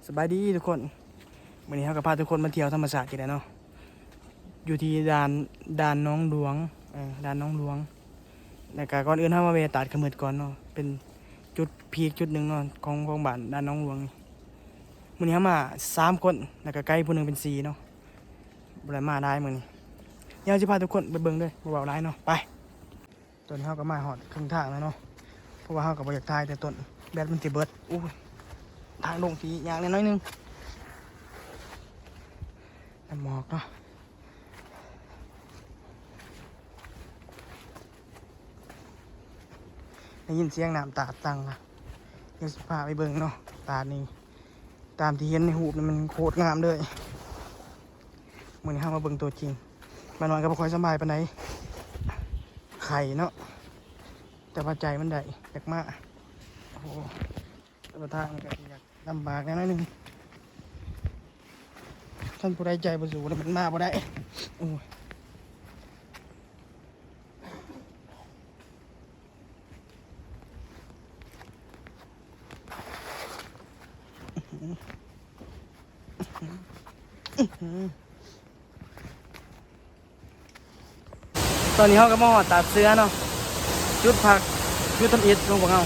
ສະບາຍດີທຸກຄົນ, ມື້ນີ້ເຮົາກໍພາທຸກຄົນມາທ່ຽວທຳມະຊາດອີກແລ້ວເນາະ ຢູ່ທີ່ດ່ານ ດ່ານໜອງຫຼວງ ເອີ ດ່ານໜອງຫຼວງ. ແລ້ວກໍກ່ອນອື່ນເຮົາມາແວ່ຕາດຂະມືດກ່ອນເນາະ, ເປັນຈຸດພີກຈຸດໜຶ່ງເນາະ ຂອງ ຂອງບ້ານດ່ານໜອງຫຼວງນີ້. ມື້ນີ້ເຮົາມາສາມຄົນ ແລ້ວກໍໄກຜູ້ໜຶ່ງເປັນສີ່ເນາະ, ບໍ່ໄດ້ມາຫຼາຍມື້ນີ້. ດຽວເຮົາຊິພາທຸກຄົນໄປເບິ່ງເດີ ບໍ່ເວົ້າຫຼາຍເນາະ, ໄປ. ຕອນນີ້ເຮົາກໍມາຮອດເຄິ່ງທາງແລ້ວເນາະ, ເພາະວ່າເຮົາກໍບໍ່ຢາກຖ່າຍແຕ່ຕົ້ນ ແບັດມັນຊິເບິດ. ໂອ້ຍ ທາງລົງທີ່ຍາກແດ່ໜ້ອຍໜຶ່ງ, ນ້ຳໝອກເນາະ. ໄດ້ຍິນສຽງນ້ຳຕາດຕັງລະ, ດຽວຊິພາໄປເບິ່ງເນາະ. ຕາດນີ້ ຕາມທີ່ເຫັນໃນຮູບນີ້ມັນໂຄດງາມເລີຍ. ມື້ນີ້ເຮົາມາເບິ່ງຕົວຈິງ, ບາງໜ້ອຍກໍບໍ່ຄ່ອຍສະບາຍປານໃດ, ໄຂ້ເນາະ ແຕ່ວ່າໃຈມັນໄດ້ ຢາກມາ. ໂອ້ ແຕ່ວ່າທາງມັນກໍຊິຍາກລຳບາກແດ່ໜ້ອຍໜຶ່ງ, ຄັນຜູ້ໃດໃຈບໍ່ສູ້ແລ້ວມັນມາບໍ່ໄດ້. ໂອ້ຍ ຕອນນີ້ເຮົາກໍມາຮອດຕາດເສືອເນາະ, ຈຸດພັກ ຈຸດທຳອິດຂອງພວກເຮົາ.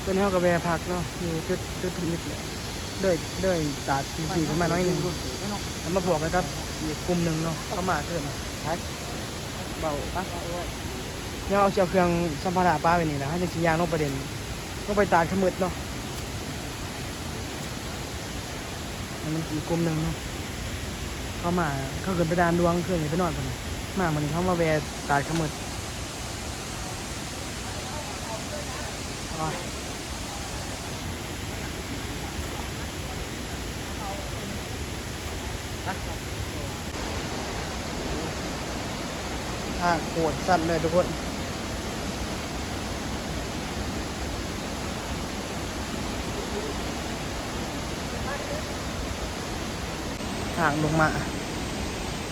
ຕອນນີ້ເຮົາກໍແວ່ພັກເນາະ ຢູ່ຈຸດ ຈຸດທຳອິດແຫຼະ, ເລີຍ ເລີຍຕາດທີ່ສີ່ຂຶ້ນມາໜ້ອຍໜຶ່ງ ແລ້ວມາພວກກັນກັບອີກກຸ່ມໜຶ່ງເນາະ, ເຂົາມາເທື່ອນີ້. ໄປ ເວົ້າ ໄປ ດຽວເຮົາຊິເອົາເຄື່ອງສຳພາລະປະໄວ້ນີ້ແຫຼະ, ເຮົາຈັ່ງຊິຍ່າງລົງໄປເຫຼັ້ນ ລົງໄປຕາດຂະມືດເນາະ. ອັນນີ້ອີກກຸ່ມໜຶ່ງເນາະ, ເຂົາມາ ເຂົາຂຶ້ນໄປດ່ານຫຼວງຄືນນີ້ ໄປນອນພຸ້ນ, ມາມື້ນີ້ເຂົາມາແວ່ຕາດຂະມືດ. ໂອ້ຍ ທາງໂຄດຊັນເລີຍທຸກຄົນ, ທາງລົງມາ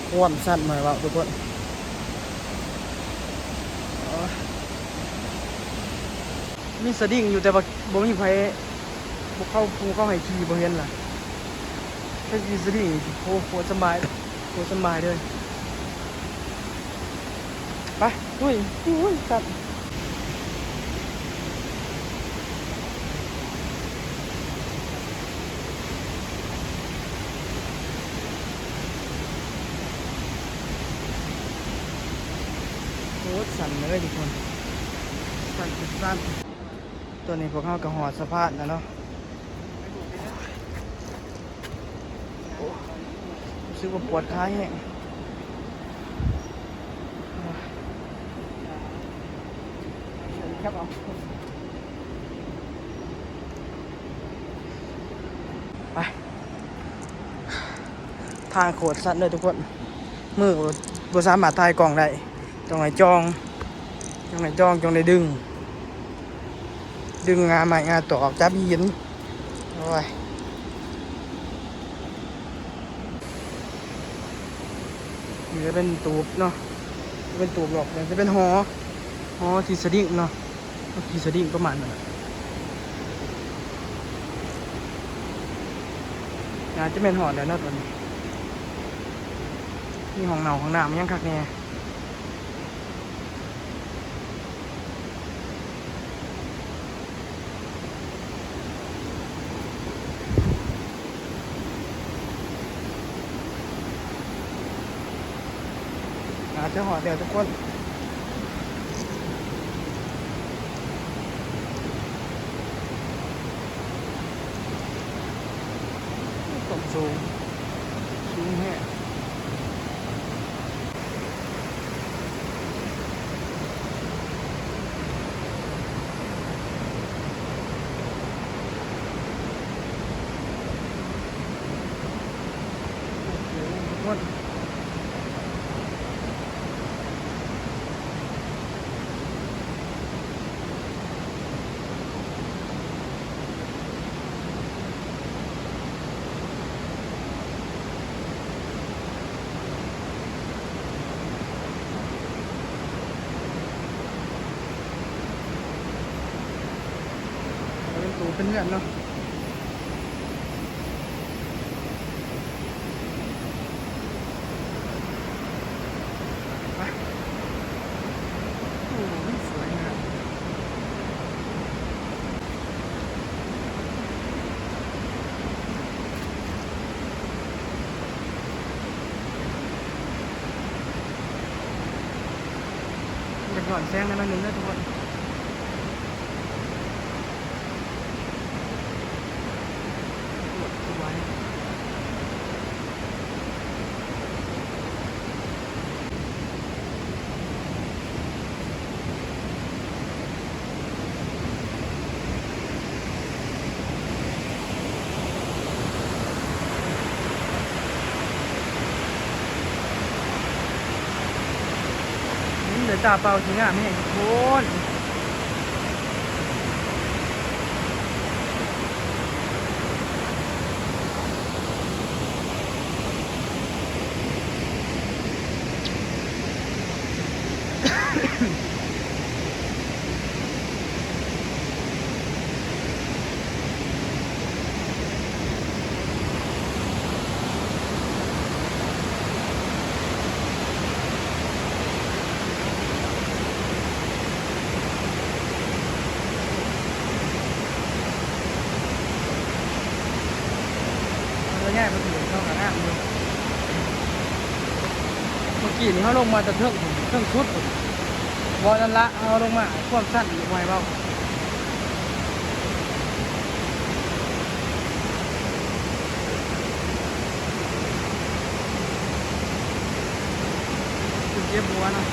ຄວາມຊັນ ບໍ່ໃຫ້ເວົ້າທຸກຄົນ. ໂອ້ຍ ມີສະດິງຢູ່ ແຕ່ວ່າບໍ່ມີໃຜ ພວກເຂົາ ຜູ້ເຂົາໃຫ້ຂີ່ບໍ່ເຫັນລະ. ຖ້າຂີ່ສະດິງນີ້ ໂອ້ ໂຄດສະບາຍ ໂຄດສະບາຍເລີຍ. ໄປ ລຸຍ. ໂອ້ຍ ສັດ. ໂຄດຊັນເລີຍທຸກຄົນ, ຊັນ ຊັນ. ຕອນນີ້ພວກເຮົາກໍຮອດສະພານແລ້ວເນາະ. ໂອ້ ຮູ້ສຶກວ່າປວດຂາແຮງ. ໄປ. ທາງໂຄດຊັນເດີທຸກຄົນ, ມືບໍ່ສາມາດຖ່າຍກ້ອງໄດ້, ຕ້ອງໃຫ້ຈ່ອງ ຕ້ອງໃຫ້ຈ່ອງ ຕ້ອງໄດ້ດຶງ ດຶງງ່າໄມ້ງ່າຕອກ ຈັບຫີນ. ໂອ້ຍ ນີ້ຈະເປັນຕູບເນາະ, ຈະເປັນຕູບຫຼອກ ຈະເປັນຫໍ ຫໍທີ່ສະດິງເນາະ. ຂີ່ສະດິງປະມານນັ້ນແຫຼະ. ໜ້າຈະແມ່ນຮອດແລ້ວເນາະຕອນນີ້. ມີຫ້ອງນ້ຳ ຫ້ອງນ້ຳ ມີຫຍັງຄັກແນ່. ໜ້າຈະຮອດແລ້ວທຸກຄົນ. ຄວາມສູງ ສູງແຮງ. ຄົນ ເປັນໂຕເປັນເຮືອນເນາະ. ໂອ້ ມັນສວຍງາມ ຢາກຍ້ອນແສງແດ່ໜ້ອຍໜຶ່ງເດີທຸກຄົນ. ນີ້ເຫຼືອຕາເປົ່າ ຊິງາມແຮງໂພດ. ເຮົາຍ້າຍມາຖືເຮົາກໍງາມຢູ່. ເມື່ອກີ້ນີ້ເຮົາລົງມາແຕ່ເທິງພຸ້ນ ເທິງສຸດພຸ້ນ. ບໍ່ ນັ້ນລະ ເຮົາລົງມາຄວາມຊັນບໍ່ໃຫ້ເວົ້າ. ເຈັບຫົວນະ.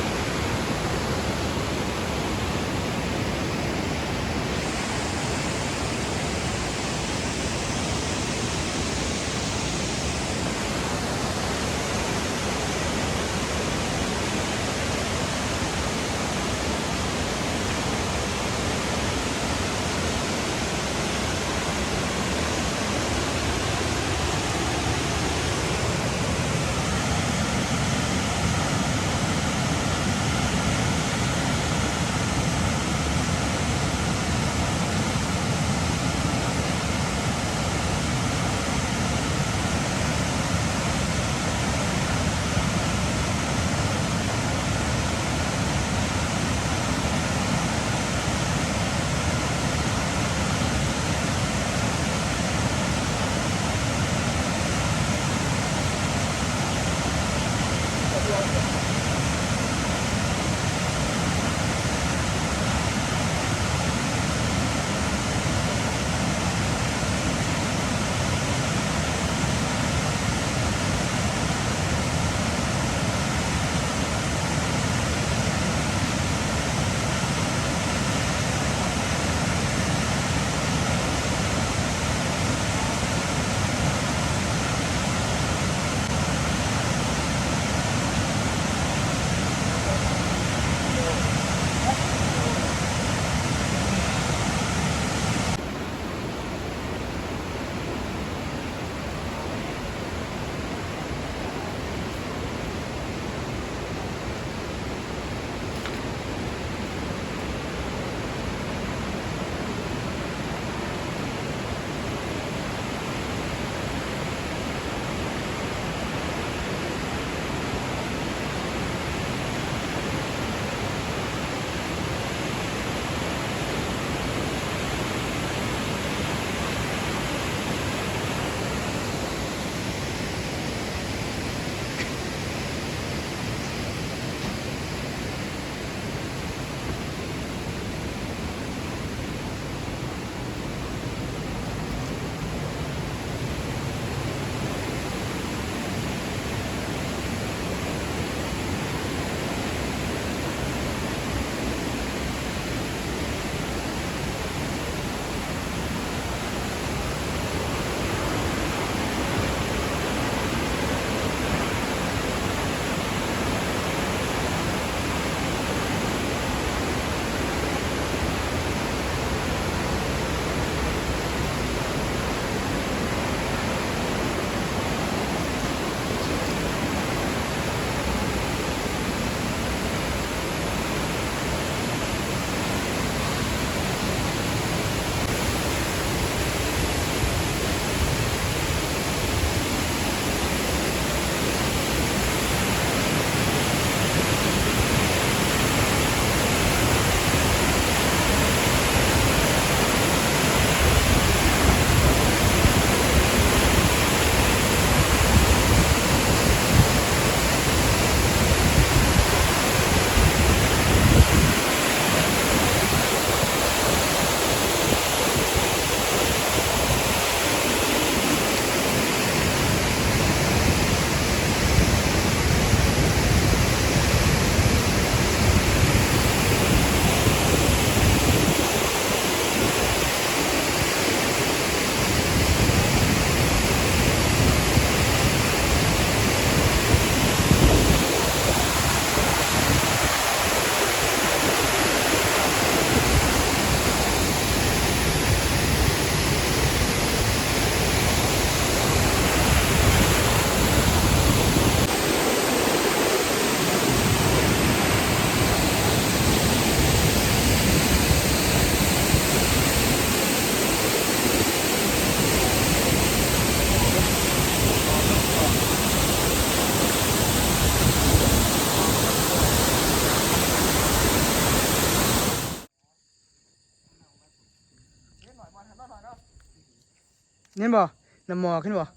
ເຫັນບໍ່? ນ້ຳໝອກ ເຫັນບໍ່?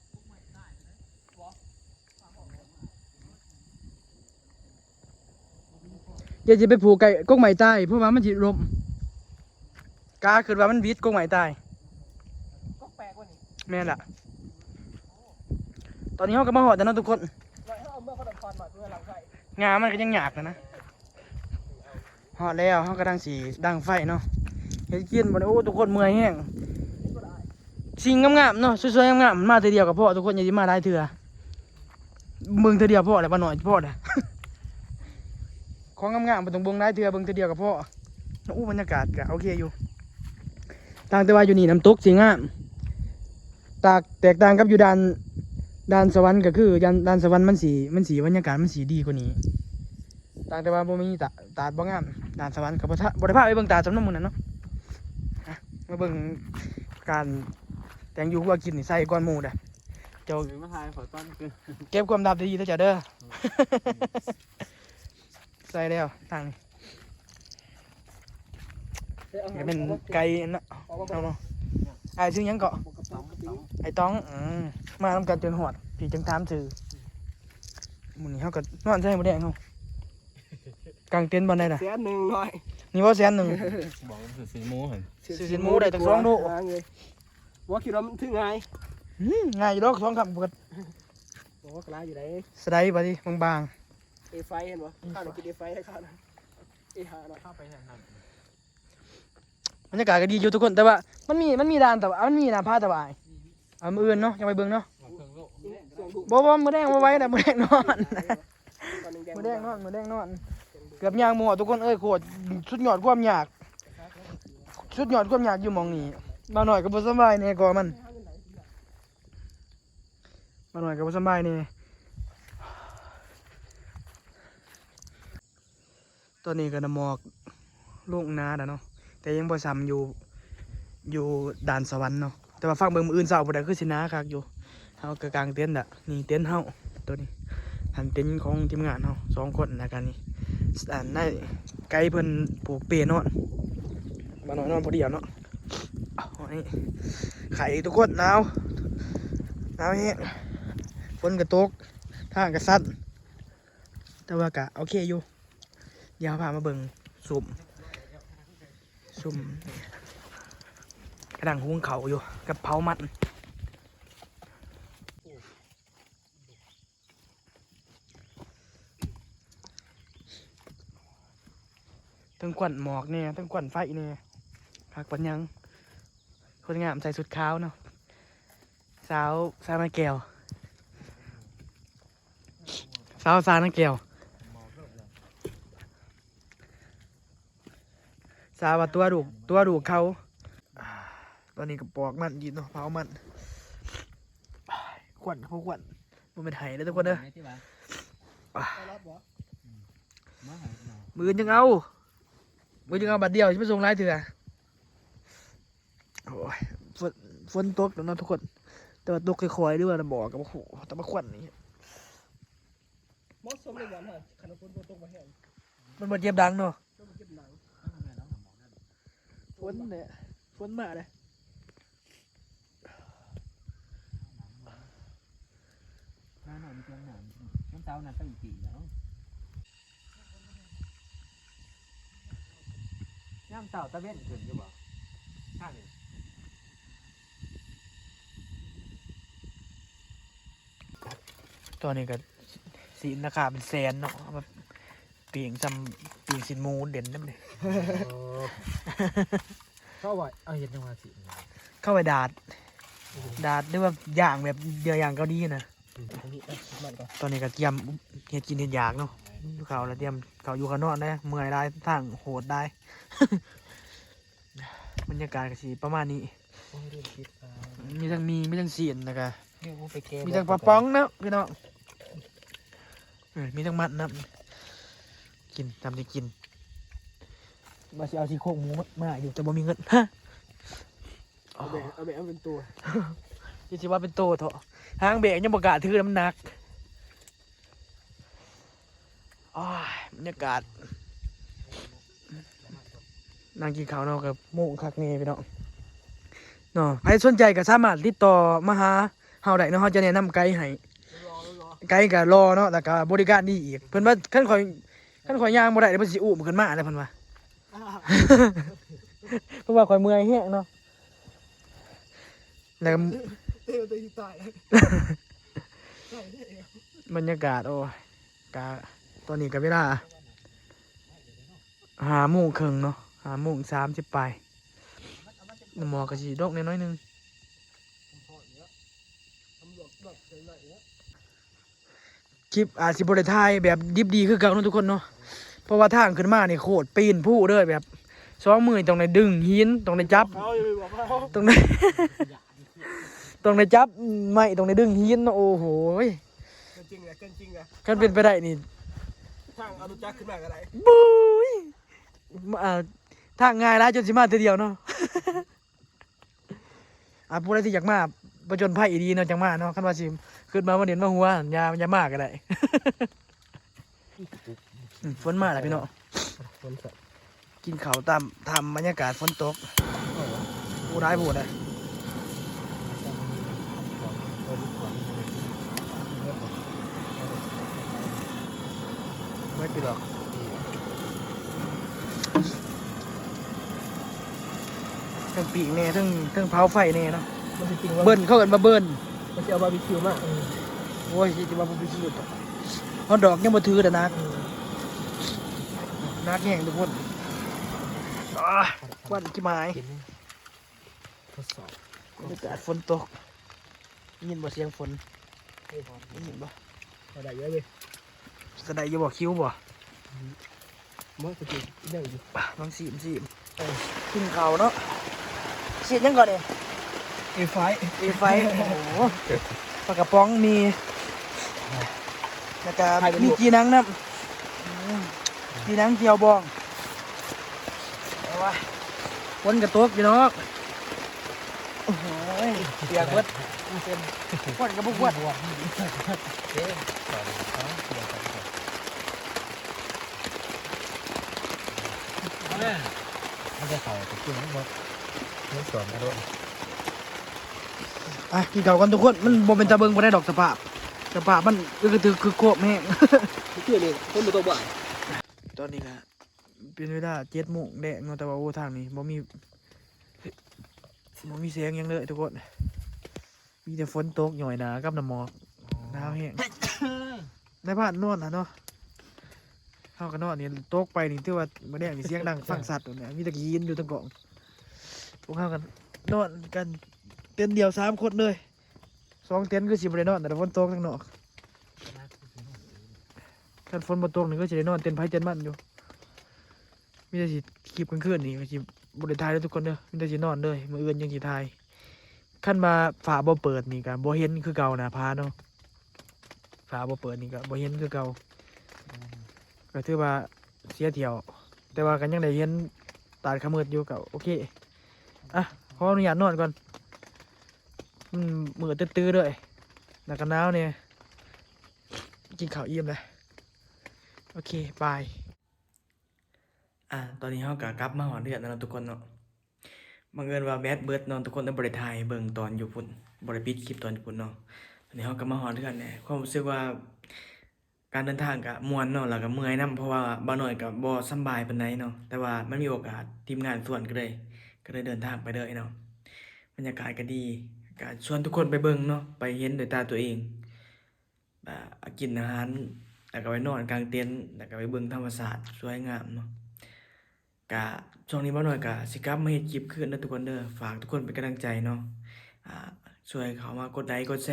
ຢ່າຊິໄປຜູກໃກ້ກົກໄມ້ຕາຍ ເພາະວ່າມັນຊິລົ້ມ. ກາຄິດວ່າມັນບິດກົກໄມ້ຕາຍ. ກົກແປກວ່ານີ້. ແມ່ນລະ. ຕອນນີ້ເຮົາກໍມາຮອດແລ້ວເນາະທຸກຄົນ. ເຮົາເອົາເມືອພະນົມພອນມາເພື່ອດັງໄຟ. ງາມັນກໍຍັງຍາກນະ. ຮອດແລ້ວ ເຮົາກຳລັງຊິດັງໄຟເນາະ ເຮັດກິນບັດນີ້. ໂອ້ ທຸກຄົນເມື່ອຍແຮງ. ສິ່ງງາມໆເນາະ ສວຍໆງາມໆ ມາເທື່ອດຽວກໍພໍ ທຸກຄົນ ຢ່າຊິມາຫຼາຍເທື່ອ. ເບິ່ງເທື່ອດຽວພໍແຫຼະ ບໍ່ໜ້ອຍພໍແຫຼະ. ຂອງງາມໆບໍ່ຕ້ອງເບິ່ງຫຼາຍເທື່ອ ເບິ່ງເທື່ອດຽວກໍພໍ. ໂອ້ ບັນຍາກາດກໍໂອເຄຢູ່ ຕ່າງແຕ່ວ່າຢູ່ນີ້ນ້ຳຕົກຊິງາມ ຕາກ ແຕກຕ່າງກັບຢູ່ດ່ານ ດ່ານສະຫວັນ ກໍຄືດ່ານ ດ່ານສະຫວັນມັນຊິ ມັນຊິ ບັນຍາກາດມັນຊິດີກວ່ານີ້. ຕ່າງແຕ່ວ່າບໍ່ມີຕາ ຕາດບໍ່ງາມ. ດ່ານສະຫວັນກໍບໍ່ ບໍ່ໄດ້ພາໄປເບິ່ງຕາດສ່ຳນຳມື້ນັ້ນເນາະ. ມາເບິ່ງການແຕ່ງຢູ່ຄົວກິນນີ້ໃສ່ກ່ອນໝູ່ເດີ້. ເຈົ້າ ເອີ ມາຖ່າຍຂໍຕອນຄື ເກັບຄວາມລັບດີໆເດີ້ເຈົ້າເດີ້. ໃສ່ແລ້ວທາງນີ້ ກໍແມ່ນໄກ່ເນາະ ເຮົາເນາະ. ອ້າຍຊື່ຫຍັງເກາະ? ໄອ້ຕອງ. ອື ມານຳກັນຈົນຮອດ ພີ່ຈຶ່ງຖາມຊື່. ມື້ນີ້ເຮົາກໍນອນໃສ່ໝູແດງເຮົາ ກາງເຕັນບ່ອນໃດລະ? ແສນໜຶ່ງຮ້ອຍ. ນີ້ບໍ່ແສນໜຶ່ງ? ບອກວ່າຊື້ຊີ້ນໝູຫັ້ນ ຊື້ຊີ້ນໝູໄດ້ຕັ້ງສອງໂລ. ບໍ່ຄິດວ່າມັນຖືງ່າຍ. ອື ງ່າຍຢູ່ດອກ ສອງຄຳເບິດ. ໂອ້ ກໍຫຼາຍຢູ່ເດ້. ສະໄລບາດນີ້ບາງໆ. ເອໄຟເຫັນບໍ່? ເອໄຟ ຂ້າວນີ້ກິນເອໄຟໃຫ້ຂ້າວນະ ເອຫ້າເນາະ. ເຂົ້າໄປນັ້ນ ບັນຍາກາດກໍດີຢູ່ທຸກຄົນ ແຕ່ວ່າມັນມີ ມັນມີດ່ານ ແຕ່ວ່າມັນມີໜ້າຜາ ແຕ່ວ່າ ອື ອາ ມື້ອື່ນເນາະ ຍັງໄປເບິ່ງເນາະ. ບໍ່ ບໍ່ ມື້ແລງບໍ່ໄຫວນະ ມື້ແລງນອນ ມື້ແລງນອນ ມື້ແລງນອນ. ເກືອບຍ່າງບໍ່ຮອດທຸກຄົນເອີຍ ໂຄດສຸດຍອດຄວາມຍາກ ສຸດຍອດຄວາມຍາກຢູ່ໝ່ອງນີ້. ບ່າວນ້ອຍກໍບໍ່ສະບາຍແດ່ກໍມັນ ບ່າວນ້ອຍກໍບໍ່ສະບາຍແດ່. ຕອນນີ້ກໍນ້ຳໝອກລົງໜາແລ້ວເນາະ ແຕ່ຍັງບໍ່ສ່ຳຢູ່ ຢູ່ດ່ານສະຫວັນເນາະ. ແຕ່ວ່າຟັງເບິ່ງມື້ອື່ນເຊົ້າພຸ້ນນະ ຄືຊິໜາຄັກຢູ່. ເຮົາກໍກາງເຕັນລະ ນີ້ເຕັນເຮົາ ໂຕນີ້ ຫັ້ນເຕັນຂອງທີມງານເຮົາສອງຄົນ ແລ້ວກໍນີ້ ອັນນັ້ນໄກ່ເພິ່ນຜູກເປນອນ. ບ່າວນ້ອຍນອນຜູ້ດຽວເນາະ. ໂອ້ຍ ໄຂ້ທຸກຄົນ ໜາວ ໜາວແຮງ ຝົນກໍຕົກ ທາງກໍສັ່ນ ແຕ່ວ່າກະໂອເຄຢູ່. ດຽວເຮົາພາມາເບິ່ງຊຸມ ຊຸມກຳລັງຫຸງເຂົ້າຢູ່ກັບເຜົາມັນ. ເທິງຄວັນໝອກແດ່ ເທິງຄວັນໄຟແດ່ ຄັກປານຫຍັງ. ຄົນງາມໃສ່ຊຸດຂາວເນາະ ສາວ ສາວນາແກ້ວ. ສາວສານາແກ້ວ ສາວວ່າຕົວະລູກ ຕົວະລູກເຂົາ. ອາ ຕອນນີ້ກໍປອກມັນຢູ່ເນາະ ເຜົາມັນ. ຄວັນ ເຜົາຄວັນ ບໍ່ແມ່ນໄຫ້ເດີ້ທຸກຄົນເດີ້. ອາ ມື້ອື່ນຈັ່ງເອົາ ມື້ອື່ນຈັ່ງເອົາບາດດຽວ ຊິໄປສົ່ງຫຼາຍເທື່ອ. ໂອ້ຍ ຝົນ ຝົນຕົກແລ້ວເນາະທຸກຄົນ ແຕ່ວ່າຕົກຄ່ອຍໆ ຫຼືວ່າບໍ່ກໍບໍ່ຮູ້ ແຕ່ວ່າຄວັນນີ້ ເໝາະສົມເລີຍ ຢ້ານວ່າຄັນຝົນບໍ່ຕົກມາແຮງ ມັນບໍ່ເຈັບດັງເນາະ ມັນບໍ່ເຈັບດັງ. ຝົນແຫຼະ ຝົນມາເດ້. ມານອນເຕີມນ້ຳ ວັນເສົານັ້ນໄປອີກປີແລ້ວ. ຍາມເຊົ້າຕາເວັນຂຶ້ນຢູ່ບໍ່? ທາງນີ້ ຕອນນີ້ກໍຊີ້ນລາຄາເປັນແສນເນາະ ເອົາມາປີ້ງສ່ຳປີ້ງຊີ້ນໝູເດັ່ນນຳເດ້. ເຂົາວ່າເອົາເຮັດຫຍັງວ່າຊີ້ນ ເຂົາໄວ້ດາດ ໂອ້ໂຫ ດາດ ຫຼືວ່າຍ່າງແບບເຍື່ອຢ່າງເກົາຫຼີນະ. ອືມ ອັນນີ້ ເອົາມັນກ່ອນ ຕອນນີ້ກໍກຽມເຮັດກິນເຮັດຢາກເນາະ ຫິວເຂົ້າແລ້ວ ຕຽມເຂົ້າຢູ່ເຂົ້ານອນແລ້ວ ເມື່ອຍຫຼາຍ ທາງໂຫດຫຼາຍ. ບັນຍາກາດກໍຊິປະມານນີ້ ໂອ້ຍ ລືມປິດຝາ ມີທັງໝີ່ ມີທັງຊີ້ນ ແລ້ວກໍ ນີ້ ໂອ້ ໄປແກະ ມີທັງປາປ໋ອງເນາະພີ່ນ້ອງ ເອີ ມີທັງມັດນຳ ກິນ ຕາມທີ່ກິນ ວ່າຊິເອົາຊີ້ໂຄງໝູມາຢູ່ ແຕ່ບໍ່ມີເງິນ ຮະ. ເອົາແບກ ເອົາແບກເອົາເປັນໂຕ ຊິ ຊິວ່າເປັນໂຕເຖາະ ຫາງແບກຍັງບໍ່ກ້າຖືນຳ ມັນໜັກ. ໂອ້ຍ ບັນຍາກາດ ນັ່ງກິນເຂົ້າເນາະ ກໍໂມ່ງຄັກແນ່ພີ່ນ້ອງ. ເນາະ ໃຜສົນໃຈກໍສາມາດຕິດຕໍ່ມາຫາເຮົາໄດ້ເນາະ ເຮົາຈະແນະນຳໄກໃຫ້ ໄກກໍຫຼໍ່ເນາະ ແລ້ວກໍບໍລິການດີອີກ ເພິ່ນວ່າຄັນຂ້ອຍ ຄັນຂ້ອຍຍ່າງບໍ່ໄດ້ເພິ່ນຊິອຸ້ມຂຶ້ນມາເດ້ ເພິ່ນວ່າ ເພາະວ່າຂ້ອຍເມື່ອຍແຮງເນາະ ແລ້ວກໍ ບັນຍາກາດ ໂອ້ຍ ກະ ຕອນນີ້ກະເວລາຫ້າໂມງເຄິ່ງເນາະ ຫ້າໂມງສາມສິບປາຍ ໝອກກະຊິຕົກແດ່ໜ້ອຍໜຶ່ງ. ຄລິບອາດຊິບໍ່ໄດ້ຖ່າຍແບບດິບດີຄືເກົ່າເນາະທຸກຄົນເນາະ ເພາະວ່າທາງຂຶ້ນມານີ້ໂຄດປີນພູເດີ ແບບສອງມືຕ້ອງໄດ້ດຶງຫີນ ຕ້ອງໄດ້ຈັບ ຕ້ອງໄດ້ ຕ້ອງໄດ້ຈັບໄມ້ ຕ້ອງໄດ້ດຶງຫີນເນາະ ໂອ້ໂຫຍ ເກີນຈິງແຫຼະ ເກີນຈິງແຫຼະ ຄັນເປັນໄປໄດ້ນີ້ ທາງເອົາລົດຈັກຂຶ້ນມາກໍໄດ້ ບຸ້ຍ ອ່າ ທາງງ່າຍຫຼາຍ ຈົນຊິມາເທື່ອດຽວເນາະ. ອ່າ ຜູ້ໃດທີ່ຢາກມາຜະຈົນໄພອີ່ຫຼີເນາະ ຈັ່ງມາເນາະ ຄັນວ່າຊິຂຶ້ນມາ ມາຫຼິ້ນມາຫົວ ຢ່າ ຢ່າມາກໍໄດ້. ອືມ ຝົນມາແລ້ວພີ່ນ້ອງ ຝົນ ກິນເຂົ້າຕາມຖ້ຳ ບັນຍາກາດຝົນຕົກ ໂອ້ ຫຼາຍໂພດເດ້. ເບິດຢູ່ດອກ ເທິງປີ້ງແດ່ ເທິງ ເທິງເຜົາໄຟແດ່ເນາະ ມັນຊິປີ້ງ ເບິ້ນ ເຂົາເອີ້ນວ່າເບິ້ນ ມັນຊິເອົາບາບີຄິວມາ ເອີ ໂອ້ຍ ຊິວ່າບາບີຄິວ ຮອດດອກຍັງບໍ່ຖືກເດ້ ໜັກ ເອີ ໜັກແຮງທຸກຄົນ ອາ ຄວັນຊິໝາຍ ທົດສອບ ບັນຍາກາດຝົນຕົກ ໄດ້ຍິນບໍ່ສຽງຝົນ? ໄດ້ຍິນບໍ່? ພໍໄດ້ຢູ່ເວີຍ ຈະໄດ້ຢູ່ບໍ່? ຄິວບໍ່? ບໍ່ ສະກິນໄດ້ຢູ່ ລອງຊີມ ຊີມ ເອີ ກິນເຂົ້າເນາະ ຊີ້ນຫຍັງກ່ອນນີ້? ເອໄຟ ເອໄຟ ໂອ້ໂຫ ປາກະປ໋ອງມີ ແລ້ວກະມີຈີ່ໜັງນຳ ອືມ ຈີ່ໜັງ ແຈ່ວບອງ ເອົາວະ ຝົນກະຕົກພີ່ນ້ອງ ໂອ້ຍ ປຽກເບິດ ຄົນກະບໍ່ຄວນ ມັນຈະເຂົ້າໄປກິນບໍ່ ມັນສອນມາໂດນ ອ່ະ ກິນເຂົ້າກ່ອນທຸກຄົນ ມັນບໍ່ເປັນຕາເບິ່ງປານໃດດອກ ສະພາບ ສະພາບມັນ ອຶກກະທຶກຄຶກໂຄມແຮງ ຄືນີ້ ຄົນບໍ່ຕົກບ້ານ ຕອນນີ້ກະ ເປັນເວລາເຈັດໂມງແລງເນາະ ແຕ່ວ່າ ໂອ້ ທາງນີ້ບໍ່ມີ ບໍ່ມີແສງຫຍັງເລີຍທຸກຄົນ ມີແຕ່ຝົນຕົກຫຍ້ອຍໜາກັບນ້ຳໝອກ ໜາວແຮງ ໃນບ້ານນອນຫັ້ນເນາະ ເຮົາກໍນອນນີ້ ຕົກໄປນີ້ຖືວ່າມື້ແລງນີ້ສຽງດັງຟັງຊັດໂດນແຫຼະ ມີແຕ່ຂີ້ຫີນຢູ່ທາງກ້ອງ ພວກເຮົາກໍນອນກັນເຕັນດຽວສາມຄົນເລີຍ ສອງເຕັນຄືຊິບໍ່ໄດ້ນອນ ແຕ່ຝົນຕົກທາງນອກ ຄັນຝົນບໍ່ຕົກນີ້ຄືຊິໄດ້ນອນເຕັນໃຜເຕັນມັນຢູ່ ມີແຕ່ຊິ ຄລິບກາງຄືນນີ້ກໍຊິບໍ່ໄດ້ຖ່າຍເດີທຸກຄົນເດີ ມີແຕ່ຊິນອນເລີຍ ມື້ອື່ນຈັ່ງຊິຖ່າຍ ຄັນວ່າຟ້າບໍ່ເປີດນີ້ກໍບໍ່ເຫັນຄືເກົ່າໜ້າຜາເນາະ ຟ້າບໍ່ເປີດນີ້ກໍບໍ່ເຫັນຄືເກົ່າ ກໍຖືວ່າເສຍທ່ຽວ ແຕ່ວ່າກໍຍັງໄດ້ເຫັນຕາດຂະມືດຢູ່ ກໍໂອເຄ ອ່ະ ຂໍອະນຸຍາດນອນກ່ອນ ມັນມືດຕື້ໆເລີຍ ແລ້ວກໍໜາວແດ່ ກິນເຂົ້າອີ່ມແລ້ວ ໂອເຄ ບາຍ. ອ່າ ຕອນນີ້ເຮົາກໍກັບມາຮອດເຮືອນແລ້ວເນາະທຸກຄົນເນາະ ບັງເອີນວ່າແບັດເບິດເນາະທຸກຄົນ ເລີຍບໍ່ໄດ້ຖ່າຍໃຫ້ເບິ່ງຕອນຢູ່ພຸ້ນ ບໍ່ໄດ້ປິດຄລິບຕອນຢູ່ພຸ້ນເນາະ ຕອນນີ້ເຮົາກໍມາຮອດເຮືອນແລ້ວ ຄວາມຮູ້ສຶກວ່າການເດີນທາງກໍມ່ວນເນາະ ແລ້ວກໍເມື່ອຍນຳ ເພາະວ່າບ່າວນ້ອຍກໍບໍ່ສຳບາຍປານໃດເນາະ ແຕ່ວ່າມັນມີໂອກາດ ທີມງານຊວນກໍເລີຍ ກໍເລີຍເດີນທາງໄປເລີຍເນາະ ບັນຍາກາດກໍດີ ກໍຊວນທຸກຄົນໄປເບິ່ງເນາະ ໄປເຫັນດ້ວຍຕາຕົວເອງ. ອ່າ ກິນອາຫານ ແລ້ວກໍໄປນອນກາງເຕັນ ແລ້ວກໍໄປເບິ່ງທຳມະຊາດສວຍງາມເນາະ ກະຊ່ວງນີ້ບ່າວນ້ອຍກະຊິກັບມາເຮັດຄລິບຄືນເດີທຸກຄົນເດີ ຝາກທຸກຄົນເປັນກຳລັງໃຈເນາະ ອ່າ ຊ່ວຍເຂົ້າມາກົດໄລກົດແຊ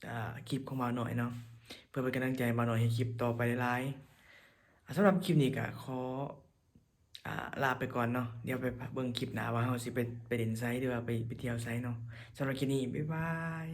ອ່າ ຄລິບຂອງບ່າວນ້ອຍເນາະ ເພື່ອເປັນກຳລັງໃຈໃຫ້ບ່າວນ້ອຍເຮັດຄລິບຕໍ່ໄປຫຼາຍໆ ອ່າ ສຳລັບຄລິບນີ້ກະຂໍ ອ່າ ລາໄປກ່ອນເນາະ ດຽວໄປເບິ່ງຄລິບໜ້າວ່າເຮົາຊິໄປ ໄປຫຼິ້ນໃສ ຫຼືວ່າໄປ ໄປທ່ຽວໃສເນາະ ສຳລັບຄລິບນີ້ ບາຍບາຍ.